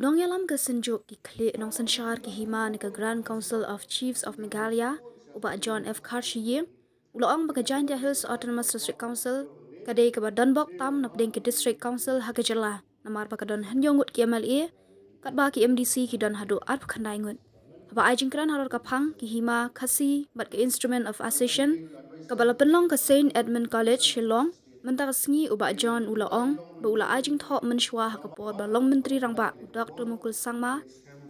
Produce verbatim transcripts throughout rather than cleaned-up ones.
Nongïalam ka Synjuk ki Khlieh Nongsynshar ki Hima na ka Grand Council of Chiefs of Meghalaya, u Bah John F Kharshiing, u la ong ba ka Jaintia Hills Autonomous District Council ka dei kaba donbok tam na pdeng ki District Council ha ka jylla, namar ba ka don hynñiew ngut ki M L A, katba ki M D C ki don haduh arphew khyndai ngut. Haba ai jingkren halor ka phang, ki Hima Khasi bad ka Instrument of Accession kaba la pynlong ka Saint Edmund College, Shillong, mynta ka sngi, u Bah John u la ong ba u la ai jingthoh mynshuwa ha ka por ba long Myntri Rangbah u Doctor Mukul Sangma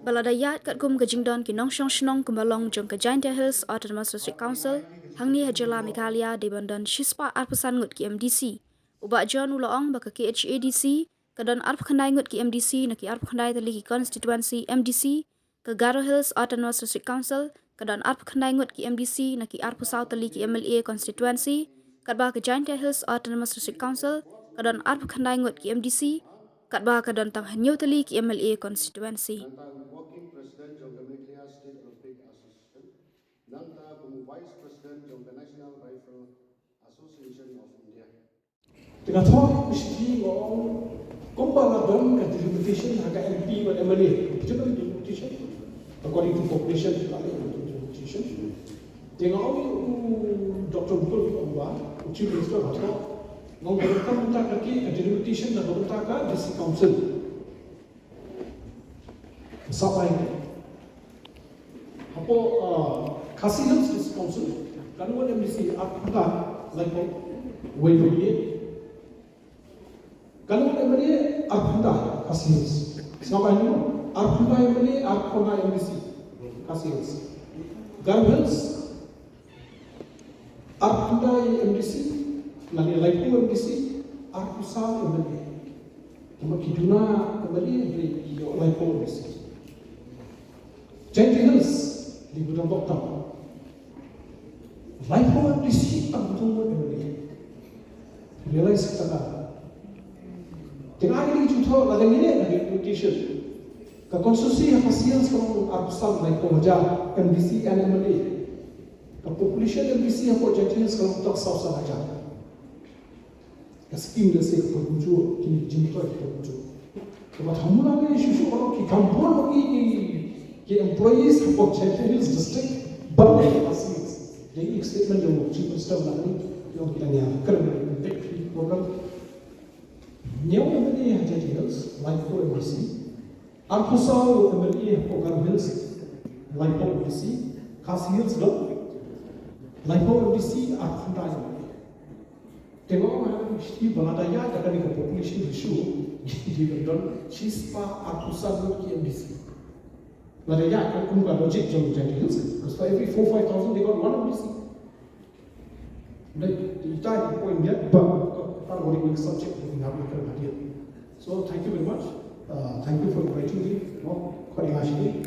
ba lada ïaid katkum ka jingdon ki nongshong shnong kumba long jong ka Jaintia Hills Autonomous District Council hangne ha jylla Meghalaya, dei ban don shispah arphew san ngut ki M D C. U Bah John u la ong ba ka K H A D C ka don arphew khyndai ngut ki M D C na ki arphew khyndai tylli ki constituency M D C, ka Garo Hills Autonomous District Council ka don arphew khyndai ngut ki M D C na ki arphew saw tylli ki M L A constituency, katba ka Jaintia Hills Autonomous District Council ka don arphew khyndai ngut ki M D C, katba ka don tang hynñiew tylli ki M L A constituency. Nangta kum working president jong ka Meghalaya State Olympic Association, nangta kum vice president jong ka National Rifle Association of India. Te nga thok u shiti nga ong, kumba la don ka delimitation ha ka M P bad M L A, ka delimitation according to population, ka delimitation. Te nga ong u Doctor Mukul, ong ba u Chief Minister ba thok, nga ong ba ka delimitation, ka delimitation da ka D C Council. Sa bai. Hapoh, uh, Khasi Hills District Council, ka don M D C arphew khyndai, like, wei wei. Ka don M L A arphew khyndai Khasi Hills. Sa bai ni mo, arphew khyndai M L A, arphew khyndai M D C Khasi Hills. Garo Hills, arphew khyndai M D C, lane laiphew M D C, arphew saw M L A. Kumba ki duna M L A, ki ïoh laiphew M D C. Jaintia Hills, dei ba donbok tam. Laiphew M D C, tang hynñiew M L A. Realize kata ka. Te nga ai kane ka jingthoh, lada ngi leh ka delimitation, ka constituency ha Khasi Hills ka long arphew san, laiphew hajar M D C and M L A. Ka population M D C hapoh Jaintia Hills ka long tang saw san hajar. Ka scheme da se ka pynjur, kine ki jingthoh ki pynjur. Kaba thamu lane shuh shuh, ki kam bun ki, ki, ki employees hapoh Jaintia Hills District, ban da Khasi Hills. Dei ka statement jong u Chief Minister lane, ïa ki dang ïakren, ki program. Hynñiew M L A ha Jaintia Hills, laiphew M D C, arphew saw M L A hapoh Garo Hills, laiphew M D C, Khasi Hills dei laiphew M D C, arphew khyndai M L A. Te nga ong ha kane ka shnong ba lada ïaid da kane ka population ratio, ki dei ban don shispah arphew san ngut ki M D C. Lada ïaid katkum ka logic jong Jaintia Hills, because for every four, five thousand they got one M D C. Dei, ita ki point ïa ba, ba, ba, subject, we have to. So thank you very much. Uh, thank you for inviting me. No, khot ïa nga shane.